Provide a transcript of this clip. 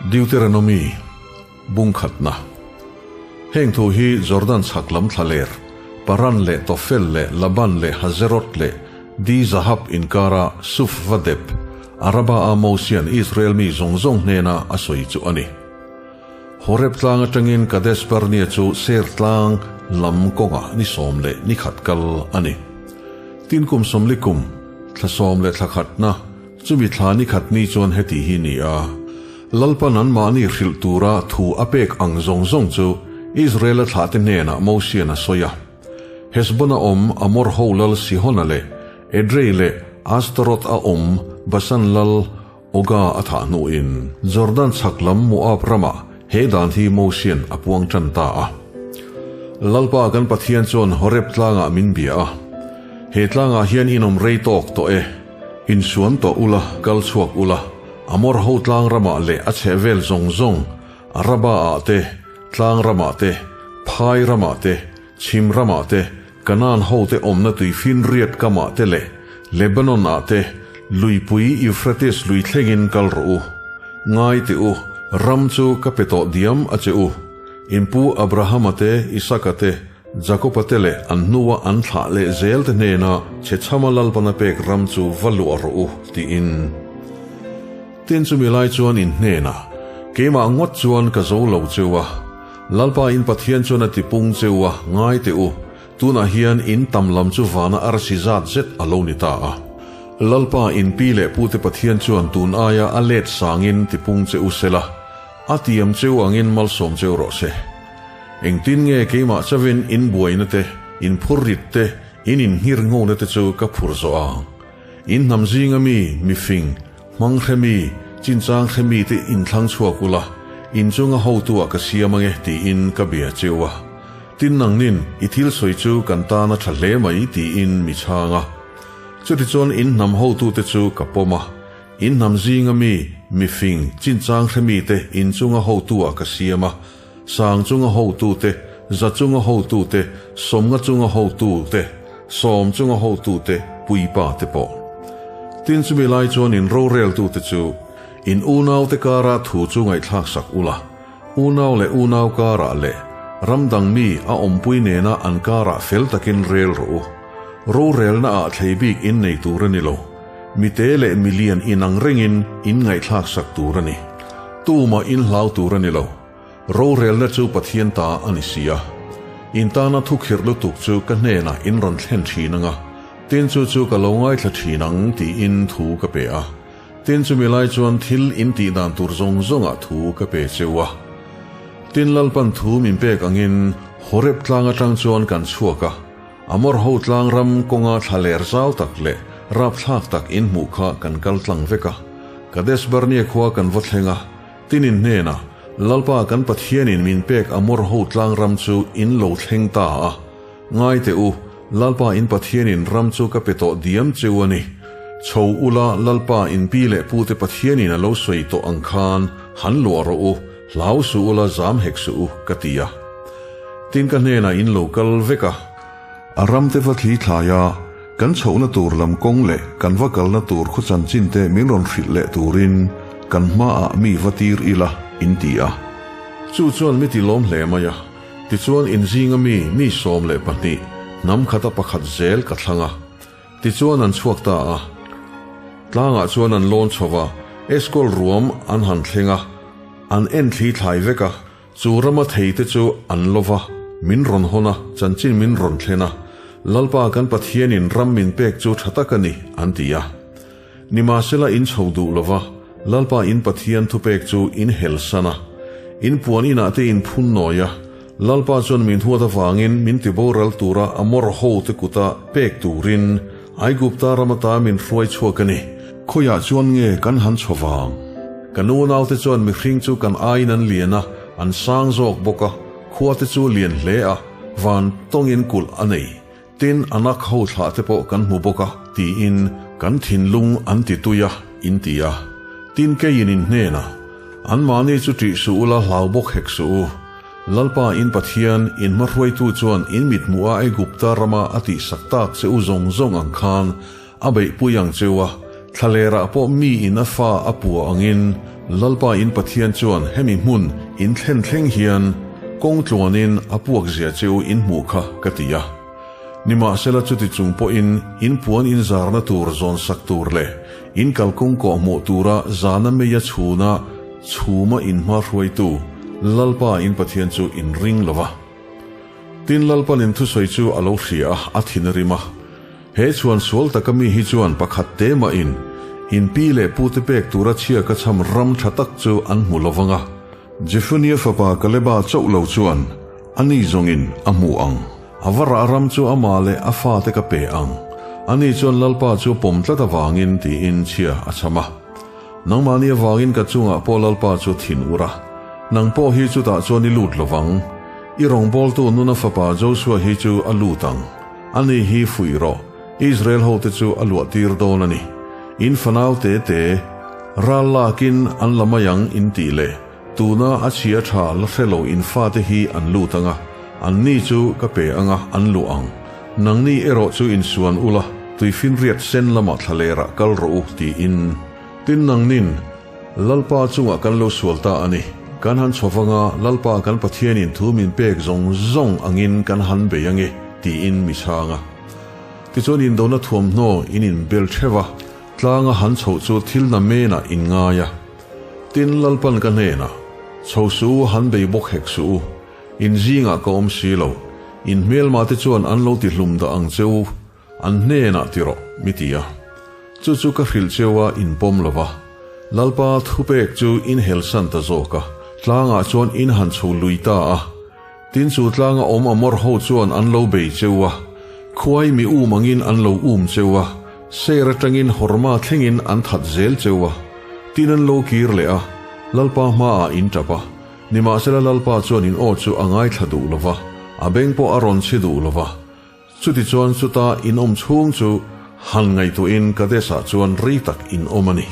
Deuteronomy, Bung khatna. Heng thu hi Jordan chhak lam thlaler, Paran leh Tofel leh Laban leh Hazeroth leh Di Zahab inkara Suf va dep, Araba a Mosian Israel mi zawng zawng hnena a sawi chu a ni. Horeb tlang atangin Kadesh Barnea chu Seir tlang lam kawngah ni 11 kal a ni. Tin kum 40 kum, thla 11 khatna, chumi thla ni khat ni chuan heti hi ni a. Lalpan an mahni hrilh tura thu a pek ang zawng zawng chu Israel-a thlahte hnenah Mosian a sawi a. Heshbon-a awm Amor ho lal Sihon-a leh Edrei leh Ashtaroth-a awm Bashan lal Oga a thah hnuin Jordan chhak lam Moab ramah he dan hi Mosian a puang tan ta a. Lalpa kan Pathian chuan Horeb tlangah min bia a, He tlangah hian inawm rei tawk tawh e, insuan tawh ula, kal chhuak ula, Amor ho tlang ramah leh a chhehvel zawng zawng, Araba ah te, tlang ramah te, phai ramah te, chhim ramah te, Kanaan ho te awmna tuifinriat kamah te leh Lebanon ah te luipui Euphrates lui thlengin kal rawh u. Ngai teh u, ram chu ka pe tawh diam a che u. In pu Abrahama te, Isaka te, Jakoba te leh an hnua an thlah leh zel te hnena chhechhama Lalpana pek ram chu va luah rawh u, tiin. Tin chumi lai chuan in hnenah, Keimah ngawt chuan ka zo lo cheu a, Lalpa in Pathian chuan a tipung cheu a, ngai teh u, tunah hian in tam lam chu vana arsi zat zet a lo ni ta a. Lalpa in pi leh pute Pathian chuan tun aia a let sangin tipung che u sela, a tiam cheu angin malsawm cheu rawh se. Engtin nge keimah chavin in buaina te, in phurrit te, in inhngir ngona te chu ka phur zawh ang? In hnam zinga mi, mifing, hmang hre mi, chinchang hre mi te inthlang chhuak ula, in chunga hotu ah ka siam ange tiin ka bia cheu a. Tin nangnin i thil sawi chu kan tan a tha hle mai tiin mi chhang a. Chutichuan in hnam hotu te chu ka pawm a. In hnam zinga mi, mifing, chinchang hre mi te in chunga hotu ah ka siam a. Sang chunga hotute, za chunga hotute, sawmnga chunga hotute, sawm chunga hotute, puipa te pawh. Tin chumi lai chuan in roreltute chu in unaute kara thu chu ngaihthlak sak ula, unau leh unau karah leh ram dang mi a awmpui nena an karah fel takin rel rawh u. Rorelna ah thlei bik in nei tur a ni lo. Mite leh milian inang rengin in ngaihthlak sak tur a ni. Tumah in hlau tur a ni lo. Rorelna chu Pathian ta a ni si a. In tana thu khirh lutuk chu ka hnenah in rawn thlen thin ang a, tin chu chu ka lo ngaithla thin ang tiin thu ka pe a. Tin chumi lai chuan thil in tih dan tur zawng zawngah thu ka pe cheu a. Tin Lalpan thu min pek angin Horeb tlang atang chuan kan chhuak a, Amor ho tlang ram kawnga thla ler zau tak leh rapthlak tak in hmuh kha kan kal tlang vek a. Kadesh Barnea khua kan va thleng a, Tinin hnenah, Lalpa kan Pathianin min pek Amor ho tlang ram chu in lo thleng ta a. Ngai teh u, Lalpa in Pathianin ram chu ka pe tawh diam cheu a ni. Chho ula Lalpa in pi leh pute Pathianin a lo sawi tawh ang khan han luah rawh u, hlau suh ula zam hek suh u, ka ti a. Tin ka hnenah in lo kal vek a. A ram te va thli thlai a, kan chhohna tur lam kawng leh kan va kalna tur khaw chanchin te min rawn hrilh leh turin kan hmaah mi va tir ila, in ti a. Chu chuan mi ti lawm hle mai a, tichuan in zinga mi mi 12 hnam khata pakhat zel ka thlang a. Tichuan an chhuak ta a. Tlangah chuan an lawn chho va, Eskol ruam an han thleng a, an en thli thlai vek a. Chu rama theite chu an lo va, min rawn hawn a, chanchin min rawn thlen a, Lalpa kan Pathianin ram min pek chu tha tak a ni, an ti a. Nimahsela in chho duh lo va, Lalpa in Pathian thupek chu in helsan a, in puan inah te in phun nawi a, Lalpa chuan min huat avangin min tiboral tura Amor hote kuta pek turin Aigupta ram ata min hruai chhuak a ni. Khawiah chuan nge kan han chho vang? Kan unaute chuan mihring chu kan aiin an lian a, an sang zawk bawk a, khuate chu lian hle a, van tawngin kulh a nei. Tin, Anak ho thlah te pawh kan hmu bawk a, tiin kan thinlung an ti tui a, in ti a. Tin, keiin in hnenah, Anmahni chu ṭih suh ula hlau bawk hek suh u. Lalpa in Pathian, in hmahruaitu chuan in mithmuh a Aigupta rama a tihsak tak che u zawng zawng ang khan a beihpui ang cheu a, thlalerah pawh mi in a fa a pua angin Lalpa in Pathian chuan hemi hmun in thlen thleng hian kawng tluanin a puak zia che u in hmuh kha, ka ti a. Nimahsela chuti chung pawhin in puan in zarna tur zawn sak tur leh in kalkawng kawh hmuh tura zana meia chhuna chhuma in hma hruaitu Lalpa in Pathian chu in ring lo va. Tin Lalpan in thusawi chu a lo hria a, a thin a rim a. He chhuan sual taka mi hi chuan pakhat te mahin in pi leh pute pek tura chhia ka chham ram tha tak chu an hmu lo vang a. Jefunia fapa Kaleba chauh lo chuan a ni zawngin a hmu ang. A va rah ram chu amah leh a fate ka pe ang. Ani chuan Lalpa chu a pawm tlat avangin tiin chhia a chham a. Nangmahni avangin ka chungah pawh Lalpa chu thin ur a. Nang pawh hi chutah chuan i lut lo vang. I rawngbawltu nuna fapa Joshua hi chu a lut ang. Ani hi fuih rawh, Israel hote chu a luah tir dawn a ni. In fanau te te, ral lakin an la mai ang in tih leh tuna a chhia tha la hre lo in fate hi an lut ang a, anni chu ka pe ang a, an luah ang. Nangni erawh chu insuan ula, tuifinriat sen lamah thlalerah kal rawh u, tiin. Tin nangnin, Lalpa chungah kan lo sual ta a ni. Kan han chho vang a, Lalpa kan Pathianin thu min pek zawng zawng angin kan han bei ange, tiin mi chhang a. Tichuan indona thuamhnaw in inbel theuh a, tlanga han chhoh chu thil na menah in ngai a. Tin, Lalpan ka hnenah, Chho suh u, han bei bawk hek suh u. In zingah ka awm si lo. In hmelmate chuan an lo tihlum dah ang che u. An hnenah ti rawh, mi ti a. Chu chu ka hrilh cheu a, in pawm lo va. Lalpa thupek chu in helsan ta zawk a, tlangah chuan in han chho lui ta a. Tin chu tlanga awm Amor ho chuan an lo bei cheu a, khuai mi um angin an lo um cheu a, Seir atangin Horma thlengin an that zel cheu a. Tin an lo kir leh a, Lalpa hmaah in tap a. Nimahsela Lalpa chuan in aw chu a ngaithla duh lo va, a beng pawh a rawn chhi duh lo va. Chutichuan chuta in awm chhung chu han ngaihtuahin Kadesh-ah chuan rei tak in awm a ni.